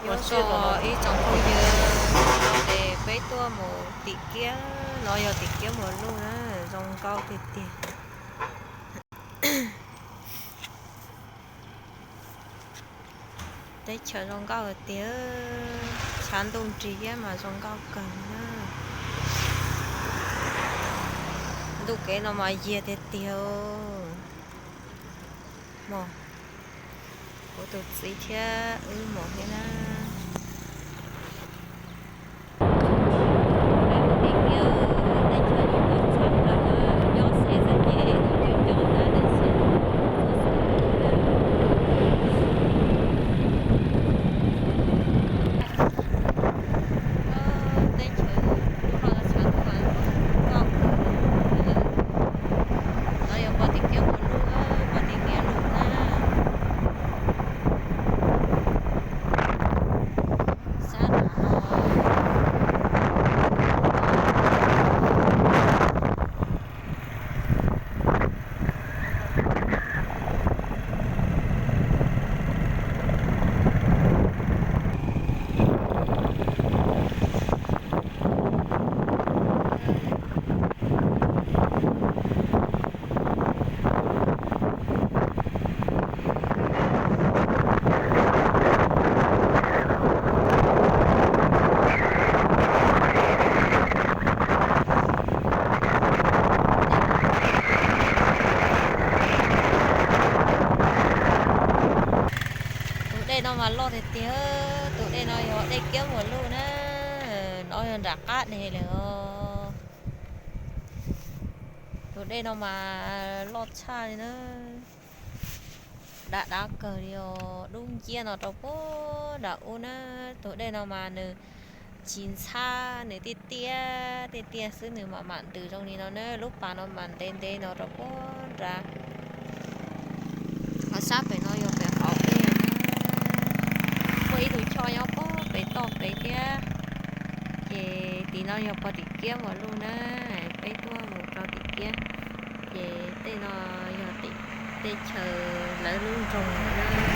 Ua tsaug ib tsoom phooj ywg, es peb tuaj mus Tim Kiab, no yog Tim Kiab Muas Luj na, zoo nkauj tiag tiag. Teb chaws zoo nkauj tiag, tshav ntuj nrig mas zoo nkauj kawg na. Ntuj kev no mas yiag tiag tiag. Mos, kuv tus txiv thiab wb mus thiab na. Teb chaws no tshav ntuj nkauj kawg. No yog pog Tim Kiab Muas Luj, pog Tim Kiab Luj na. Sab no. Tus dej no mas loj tiag tiag, tus dej no yog dej Kiab Muas Luj na, no yog nram qab deg lawm os. Tus dej no mas loj tshaj li na. Dav dav kawg li os, dub nciab no rau puag nram ub na. Tus dej no mas nws tsis ntxhab, nws tiaj tiaj, tiaj tiaj xwb nws mam mam ntws zoo li no na. Lub pas no mas ntev ntev no rau puag nrad. Ho sab pem no yog pem qaum dej na. Muaj ib tug choj nyob puag pem toj pem thiab. Ces tim no yog pog Tim Kiab Muas Luj na, peb tuaj mus rau Tim Kiab. Ces tej no yog tej chaw lawv lub nroog na.